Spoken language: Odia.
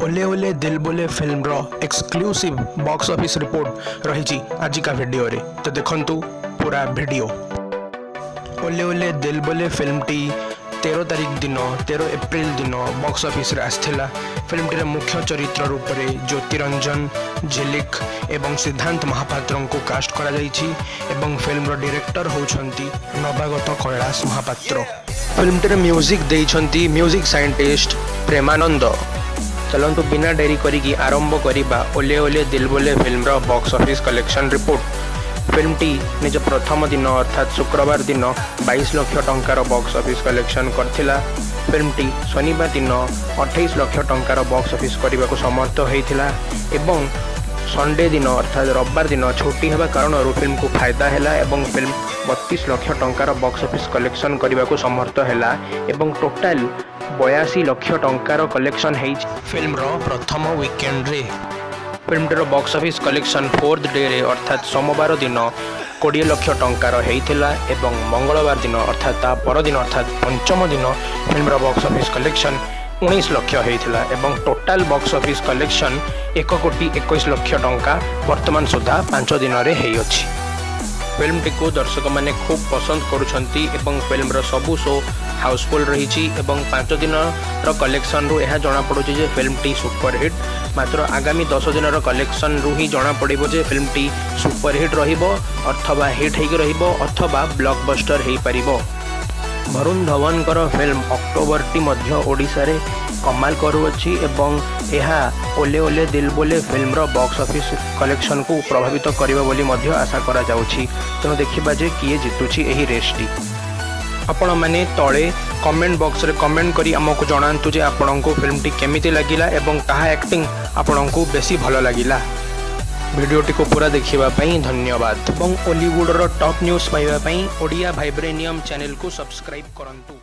ଓଲେ ଓଲେ ଦିଲ ବୋଲେ ଫିଲ୍ମର ଏକ୍ସକ୍ଲୁସିଭ୍ ବକ୍ସ ଅଫିସ୍ ରିପୋର୍ଟ ରହିଛି ଆଜିକା ଭିଡ଼ିଓରେ। ତ ଦେଖନ୍ତୁ ପୁରା ଭିଡ଼ିଓ। ଓଲେ ଓଲେ ଦିଲ ବୋଲେ ଫିଲ୍ମଟି 13 ତାରିଖ ଦିନ, 13 ଏପ୍ରିଲ ଦିନ ବକ୍ସ ଅଫିସରେ ଆସିଥିଲା। ଫିଲ୍ମଟିର ମୁଖ୍ୟ ଚରିତ୍ର ରୂପରେ ଜ୍ୟୋତିରଞ୍ଜନ, ଝିଲିକ ଏବଂ ସିଦ୍ଧାନ୍ତ ମହାପାତ୍ରଙ୍କୁ କାଷ୍ଟ କରାଯାଇଛି ଏବଂ ଫିଲ୍ମର ଡିରେକ୍ଟର ହେଉଛନ୍ତି ନବାଗତ କୈଳାସ ମହାପାତ୍ର। ଫିଲ୍ମଟିର ମ୍ୟୁଜିକ୍ ଦେଇଛନ୍ତି ମ୍ୟୁଜିକ୍ ସାଇଣ୍ଟିଷ୍ଟ ପ୍ରେମାନନ୍ଦ। ଚାଲନ୍ତୁ, ବିନା ଡେରି କରିକି ଆରମ୍ଭ କରିବା ଓଲେ ଓଲେ ଦିଲ ବୋଲେ ଫିଲ୍ମର ବକ୍ସ ଅଫିସ୍ କଲେକ୍ସନ୍ ରିପୋର୍ଟ। ଫିଲ୍ମଟି ନିଜ ପ୍ରଥମ ଦିନ ଅର୍ଥାତ୍ ଶୁକ୍ରବାର ଦିନ 22 ଲକ୍ଷ ଟଙ୍କାର ବକ୍ସ ଅଫିସ୍ କଲେକ୍ସନ୍ କରିଥିଲା। ଫିଲ୍ମଟି ଶନିବାର ଦିନ 28 ଲକ୍ଷ ଟଙ୍କାର ବକ୍ସ ଅଫିସ୍ କରିବାକୁ ସମର୍ଥ ହୋଇଥିଲା ଏବଂ ସଣ୍ଡେ ଦିନ ଅର୍ଥାତ୍ ରବିବାର ଦିନ ଛୁଟି ହେବା କାରଣରୁ ଫିଲ୍ମକୁ ଫାଇଦା ହେଲା ଏବଂ ଫିଲ୍ମ 32 ଲକ୍ଷ ଟଙ୍କାର ବକ୍ସ ଅଫିସ୍ କଲେକ୍ସନ୍ କରିବାକୁ ସମର୍ଥ ହେଲା ଏବଂ ଟୋଟାଲ 82 ଲକ୍ଷ ଟଙ୍କାର କଲେକ୍ସନ୍ ହେଇଛି ଫିଲ୍ମର ପ୍ରଥମ ୱିକେଣ୍ଡରେ। ଫିଲ୍ମଟିର ବକ୍ସ ଅଫିସ୍ କଲେକ୍ସନ୍ ଫୋର୍ଥ ଡେରେ ଅର୍ଥାତ୍ ସୋମବାର ଦିନ 20 ଲକ୍ଷ ଟଙ୍କାର ହେଇଥିଲା ଏବଂ ମଙ୍ଗଳବାର ଦିନ ଅର୍ଥାତ୍ ତା ପରଦିନ ଅର୍ଥାତ୍ ପଞ୍ଚମ ଦିନ ଫିଲ୍ମର ବକ୍ସ ଅଫିସ୍ କଲେକ୍ସନ୍ 19 ଲକ୍ଷ ହେଇଥିଲା ଏବଂ ଟୋଟାଲ ବକ୍ସ ଅଫିସ୍ କଲେକ୍ସନ୍ 1 କୋଟି 21 ଲକ୍ଷ ଟଙ୍କା ବର୍ତ୍ତମାନ ସୁଦ୍ଧା 5 ଦିନରେ ହେଇଅଛି। ଫିଲ୍ମଟିକୁ ଦର୍ଶକମାନେ ଖୁବ୍ ପସନ୍ଦ କରୁଛନ୍ତି ଏବଂ ଫିଲ୍ମର ସବୁ ଶୋ ହାଉସଫୁଲ୍ ରହିଛି ଏବଂ 5 ଦିନର କଲେକ୍ସନରୁ ଏହା ଜଣାପଡ଼ୁଛି ଯେ ଫିଲ୍ମଟି ସୁପରହିଟ୍। ମାତ୍ର ଆଗାମୀ 10 ଦିନର କଲେକ୍ସନରୁ ହିଁ ଜଣାପଡ଼ିବ ଯେ ଫିଲ୍ମଟି ସୁପରହିଟ୍ ରହିବ ଅଥବା ହିଟ୍ ହେଇକି ରହିବ ଅଥବା ବ୍ଲକବଷ୍ଟର ହେଇପାରିବ। ବରୁଣ ଧୱନଙ୍କର ଫିଲ୍ମ ଅକ୍ଟୋବରଟି ମଧ୍ୟ ଓଡ଼ିଶାରେ କମାଲ କରୁଅଛି ଏବଂ ଏହା ଓଲେ ଓଲେ ଦିଲ ବୋଲେ ଫିଲ୍ମର ବକ୍ସ ଅଫିସ୍ କଲେକ୍ସନକୁ ପ୍ରଭାବିତ କରିବ ବୋଲି ମଧ୍ୟ ଆଶା କରାଯାଉଛି। ତେଣୁ ଦେଖିବା ଯେ କିଏ ଜିତୁଛି ଏହି ରେସ୍ଟି। ଆପଣମାନେ ତଳେ କମେଣ୍ଟ ବକ୍ସରେ କମେଣ୍ଟ କରି ଆମକୁ ଜଣାନ୍ତୁ ଯେ ଆପଣଙ୍କୁ ଫିଲ୍ମଟି କେମିତି ଲାଗିଲା ଏବଂ କାହା ଆକ୍ଟିଂ ଆପଣଙ୍କୁ ବେଶୀ ଭଲ ଲାଗିଲା। ଭିଡ଼ିଓଟିକୁ ପୁରା ଦେଖିବା ପାଇଁ ଧନ୍ୟବାଦ ଏବଂ ଓଲିଉଡ଼ର ଟପ୍ ନ୍ୟୁଜ୍ ପାଇବା ପାଇଁ ଓଡ଼ିଆ ଭାଇବ୍ରେନିୟମ୍ ଚ୍ୟାନେଲକୁ ସବସ୍କ୍ରାଇବ୍ କରନ୍ତୁ।